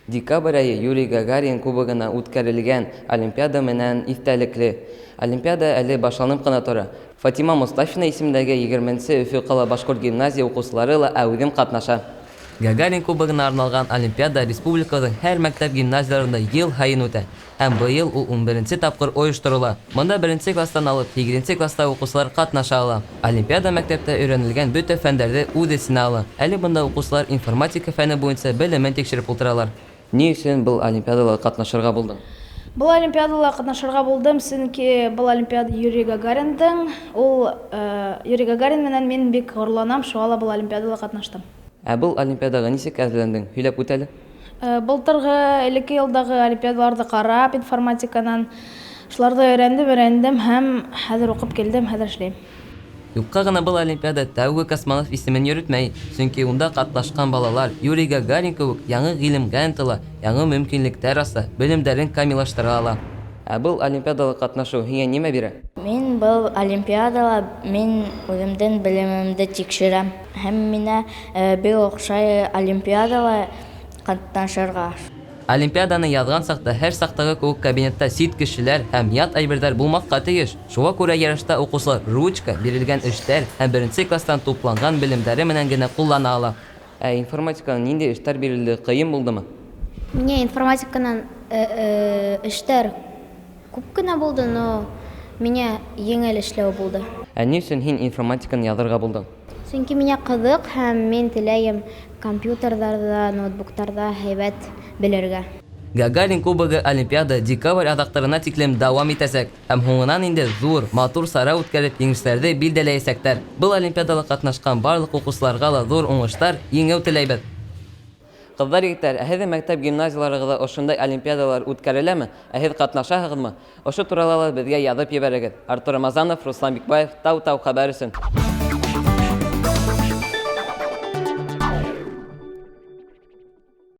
Декабрь айы Юрий Гагарин кубогына үткәрелгән олимпиада менән иҫтәлекле. Олимпиада әле башланып ҡына тора. Фатима Мостафина исемендәге егерменсе Өфө ҡала башҡорт гимназия уҡыусылары ла әүҙем ҡатнаша. Гагарин кубогына арналған олимпиада республикабыҙҙың һәр мәктәп-гимназияларында йыл һайын үтә. Һәм быйыл ул унберенсе тапҡыр ойошторола. Бында беренсе кластан алып һигеҙенсе кластағы уҡыусылар ҡатнаша ала. Олимпиада мәктәптә өйрәнелгән бөтә фәндәрҙе үҙ эсенә ала. Әле бында уҡыусылар информатика фәне буйынса белемен тикшереп ултыралар. Ни өсөн был олимпиадала ҡатнашырға булдың? Был олимпиадала ҡатнашырға булдым, сөнки был олимпиада Юрий Гагариндың. Ул Юрий Гагарин менән мин бик ғорурланам, шуға ла был олимпиадала ҡатнаштым. Ә был олимпиадаға нисек әҙерләндең? Һөйләп үт әле. Былтырғы элекке йылдағы олимпиадаларҙы ҡарап, информатиканан шуларҙы өйрәндем, өйрәндем һәм хәҙер уҡып килдем, хәҙер эшләйем. Юҡҡа ғына был олимпиада тәүге космонавт исемен йөрөтмәй, сөнки унда ҡатнашҡан балалар Юрий Гагарин кеүек яңы ғилемгә ынтыла, яңы мөмкинлектәр аса, белемдәрен камиллаштыра ала. Ә был олимпиадала ҡатнашыу һиңә нимә бирә? Мин был олимпиадала мин үҙемдең белемемде тикшерәм һәм миңә бик оҡшай олимпиадала ҡатнашырға. Олимпиаданы яҙған саҡта һәр саҡтағы кеүек кабинетта сит кешеләр һәм ят әйберҙәр булмаҫҡа тейеш. Шуға күрә ярышта уҡыусылар ручка, бирелгән эштәр һәм беренсе кластан тупланған белемдәре менән генә ҡуллана ала. Ә информатиканан ниндәй эштәр бирелде, ҡыйын булдымы? Миңә информатиканан эштәр күп кенә булды, но миңә еңел эшләү булды. Ә ни өсөн һин информатиканы яҙырға булдың? Сөнки миңә ҡыҙыҡ һәм мин теләйем компьютерҙарҙа, ноутбуктарҙа һәйбәт белергә. Гагарин кубогы олимпиада декабрь аҙаҡтарына тиклем дауам итәсәк һәм һуңынан инде ҙур, матур сара үткәреп, еңеүселәрҙе билдәләйәсәктәр. Был олимпиадала ҡатнашҡан барлыҡ уҡыусыларға ла ҙур уңыштар, еңеү теләйбеҙ. Ҡыҙҙар, егеттәр, ә һеҙҙең мәктәп гимназияларығыҙҙа ошондай олимпиадалар үткәреләме? Ә һеҙ ҡатнашаһығыҙмы? Ошо турала ла беҙгә яҙып ебәрегеҙ. Артур Рамазанов, Руслан Бикбаев, Тау-Тау хәбәр өсөн.